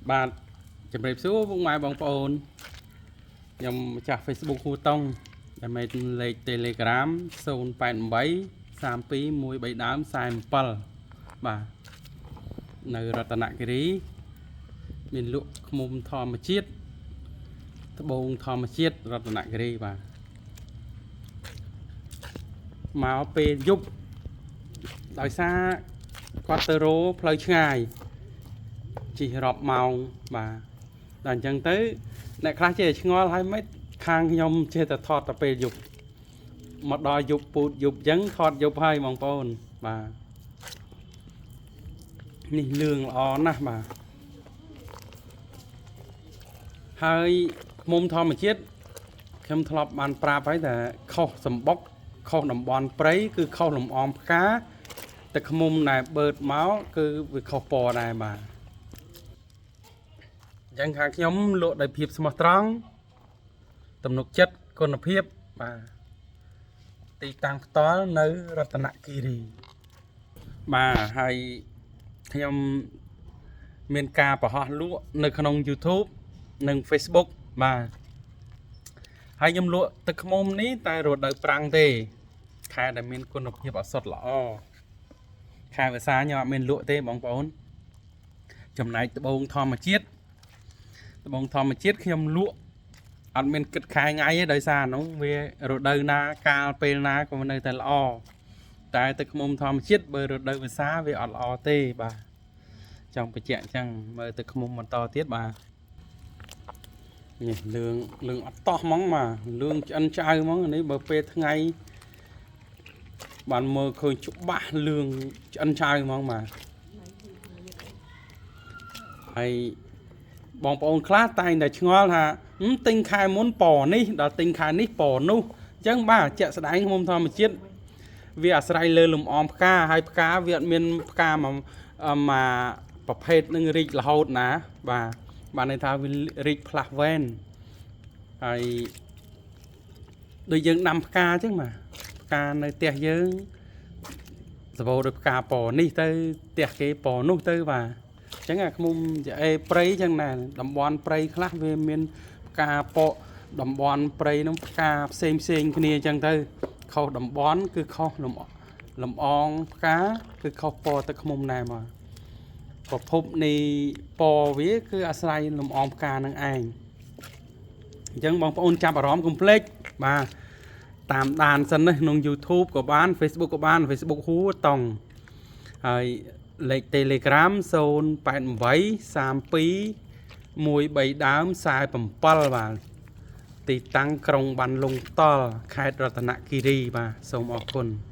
បាទជម្រាបសួរពុកម៉ែបងប្អូនខ្ញុំម្ចាស់ Facebook ហ៊ូតុងដែលមានលេខ Telegram 088 32 13ដើម47បាទនៅរតនគិរីមានលក់ឃ្មុំធម្មជាតិត្បូងធម្មជាតិរតនគិរីបាទមកពេលយប់ដោយសារគាត់ទៅរោផ្លូវឆ្ងាយជិះរាប់ម៉ោងបាទដល់អញ្ចឹងទៅអ្នកខ្លះចេះតែឆ្ងល់ហើយមិនខាងខ្ញុំចេះតែថតតែពេលយប់មកដល់យប់ពូតយប់អញ្ចឹងថតយប់ហើយបងប្អូនបាទនេះលឿងល្អណាស់បាទហើយឃ្មុំធម្មជាតិខ្ញុំធ្លាប់បានប្រាប់ហើយថាខុសសម្បុកខុសតំបន់ព្រៃគឺខុសលំអងផ្កាតែឃ្មុំដែលបឺតមកគឺវាខុសពណ៌ដែរបាទអញ្ចឹងខាងខ្ញុំលក់ដោយភាពស្មោះត្រង់ទំនុកចិត្តគុណភាពបាទទីតាំងផ្ទាល់នៅរតនគិរីបាទហើយខ្ញុំមានការបង្ហោះលក់នៅក្នុង YouTube និង Facebook បាទហើយខ្ញុំលក់ទឹកឃ្មុំនេះតែរដូវប្រាំងទេខែដែលមានគុណភាពអសុទ្ធល្អខែវស្សាខ្ញុំអត់មានលក់ទេបងប្អូនចំណែកត្បូងធម្មជាតិត្បូងធម្មជាតិខ្ញុំលក់អត់មានគិតខែថ្ងៃទេដោយសារនោះវារដូវណាកាលពេលណាក៏នៅតែល្អតែទឹកឃ្មុំធម្មជាតិបើរដូវវស្សាវាអត់ល្អទេបាទចង់បញ្ជាក់អញ្ចឹងមើលទឹកឃ្មុំបន្តទៀតបាទនេះលឿងលឿងអត់តោះហ្មងបាទលឿងឆ្អិនឆ្អៅហ្មងនេះបើពេលថ្ងៃបានមើលឃើញច្បាស់លឿងឆ្អិនឆ្អៅហ្មងបាទហើយបងប្អូនខ្លះតែងតែឆ្ងល់ថាហឹមទិញខែមុនពណ៌នេះដល់ទិញខែនេះពណ៌នោះអញ្ចឹងបាទជាក់ស្ដែងឃ្មុំធម្មជាតិវាអាស្រ័យលើលំអងផ្កាហើយផ្កាវាអត់មានផ្កាមួយមួយប្រភេទនឹងរីករហូតណាបាទបានន័យថាវារីកផ្លាស់វែនហើយដូចយើងដាំផ្កាអញ្ចឹងបាទផ្កានៅផ្ទះយើងសបោដោយផ្កាពណ៌នេះទៅផ្ទះគេពណ៌នោះទៅបាទអញ្ចឹងអាឃ្មុំចអេព្រៃអញ្ចឹងដែរតំបន់ព្រៃខ្លះវាមានផ្កាពកតំបន់ព្រៃនោះផ្កាផ្សេងផ្សេងគ្នាអញ្ចឹងទៅខុសតំបន់គឺខុសលំលំអងផ្កាគឺខុសពណ៌ទឹកឃ្មុំដែរមកប្រភពនៃពណ៌វាគឺអាស្រ័យលំអងផ្កានឹងឯងអញ្ចឹងបងប្អូនចាប់អារម្មណ៍កុំភ្លេចបាទតាមដានសិនណាក្នុង YouTube ក៏បាន Facebook ក៏បាន Facebook ហួតង់ហើយលេខ Telegram 088 32 13ដើម47បាទទីតាំងក្រុងបានលុងផ្ទាល់ខេត្តរតនគិរីបាទសូមអរគុណ។